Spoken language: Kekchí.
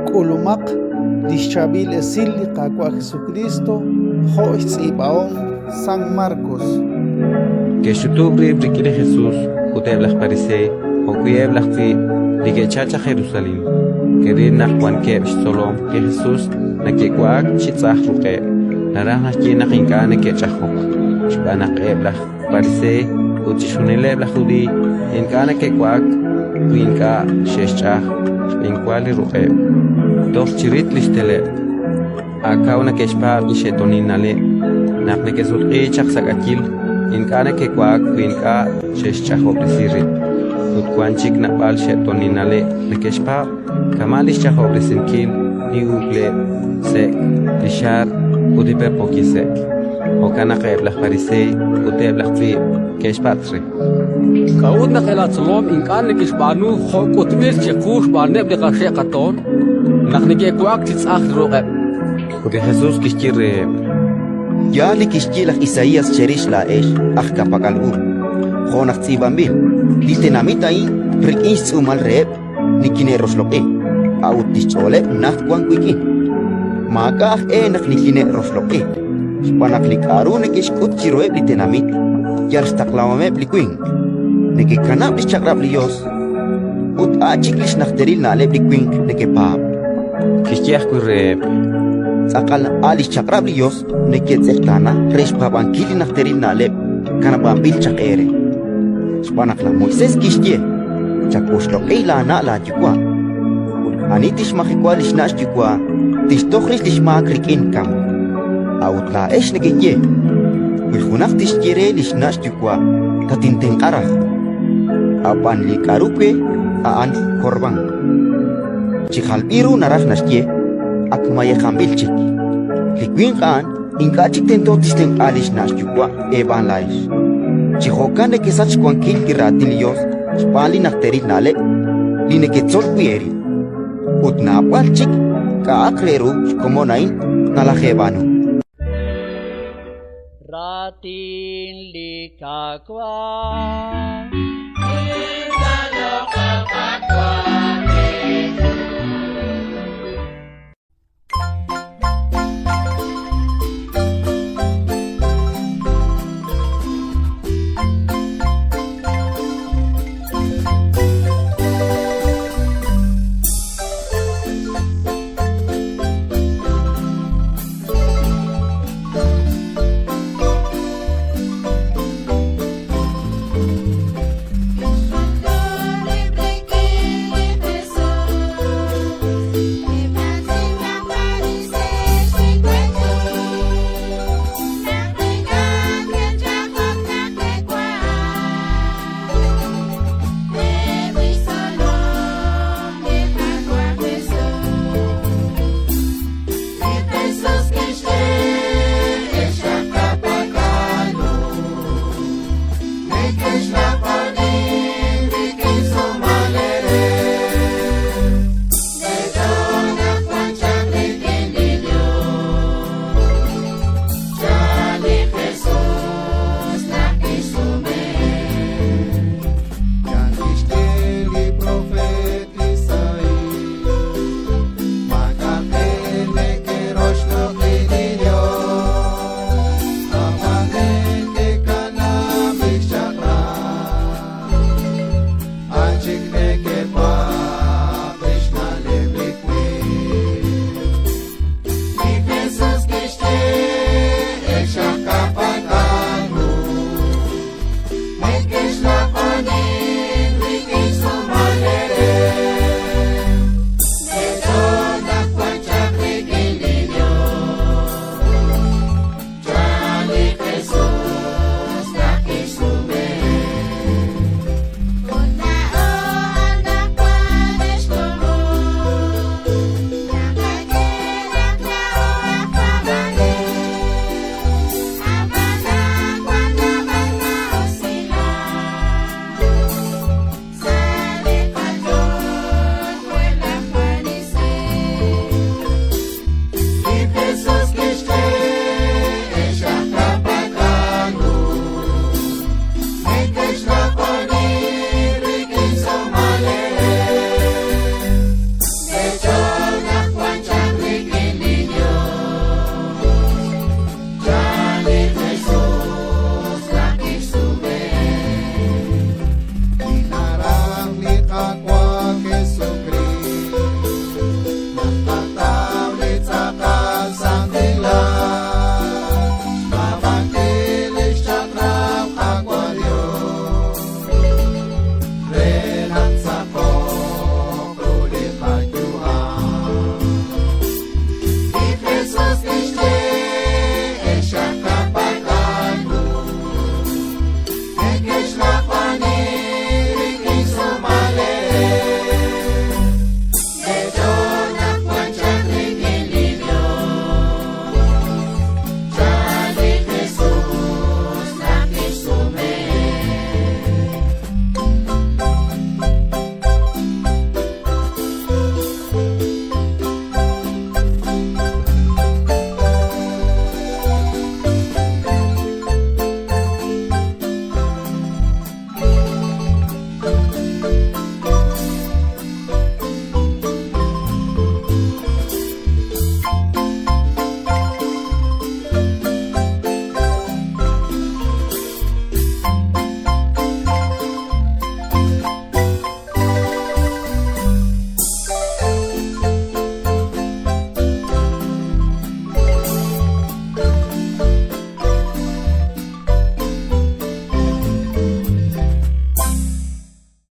K'ulumaq li xChaab'il Esil li Qaawa' Jesukriist jo' xtz'iib'ahom San Markos. Ke'xch'utub' rib' rik'in li Jesus ut eb' laj Pariseey jo'wi' eb' laj tz'iib' li ke'chalk chaq Jerusalén. Ke'ril naq wankeb' xtzolom li Jesus neke'wa'ak chi tz'aj ruq'eb', naraj naxye naq ink'a' neke'ch'ajok, xb'aan naq eb' laj Pariseey ut chixjunileb' laj Judiiy ink'a' neke'wa'ak wi ink'a' xe'xch'aj xb'enwa li ruq'eb', toj chirit li xteleb'. Ak kaw neke'xpaab' li xe'toonil na'leb': naq neke'sutq'iik chaq sa' k'ayil, ink'a' neke'wa'ak wi ink'a' xe'xch'ajob'resi rib'. Ut wank chik naab'al xe'toonil na'leb' neke'xpaab', kama' li xch'ajob'resinkil li uk'leb' sek', li xaar ut li perpookil sek'. Jo'kan naq eb' laj Pariseey ut eb' laj tz'iib' ke'xpatz' re: K'a'ut naq eb' laatzolom ink'a' neke'xb'aanu jo' k'utb'il chiqu xb'aaneb' li qaxe' qatoon, naq neke'wa'ak chi tz'aj li ruq'eb'? Ut li Jesus kixye reheb': Yaal li kixye laj Isaías cherix laa'ex aj ka'pak'al u, jo' naq tz'iib'anb'il: Li tenamit a'in rik'in xtz'uumal reheb' nikine'roxloq'i, a'ut li xch'ooleb' najt wank wik'in. Maak'a' aj e naq nikine'roxloq'i, xb'aan naq li k'aru neke'xk'ut chiruheb' li tenamit yal xtaqlahomeb' li winq. Nekekanab' li xchaq'rab' li Yos ut a' chik li xnajteril na'leb' li winq nekepaab'. Kixye ajwi' reheb': Tz'aqal a' li xchaq'rab' li Yos neketz'eqtaana re xpaab'ankil li najteril na'leb' kanab'anb'il chaq eere. Xb'aan naq laj Moisés kixye: Chawoxloq'i laana' laayuwa', ut ani tixmajewa li xna' xyuwa' tixtoj rix li xmaak rik'in kamk. A'ut laa'ex nekeye: Wi junaq tixye re li xna' xyuwa': «Tatintenq'a raj», ab'an li k'aru we a'an korbán. Chi jalb'il ru naraj naxye: ak mayejanb'il chik. Li winq a'an ink'a' chik tento tixtenq'a li xna' xyuwa' eeb'aan laa'ex. Chi jo'kan nekesach xwankil li Raatin li Yos xb'aan li najteril na'leb' li neketzol wi' eerib'. Ut naab'al chik k'a'aq re ru xkomon a'in nalajeeb'aanu. Raatin li Qaawa'.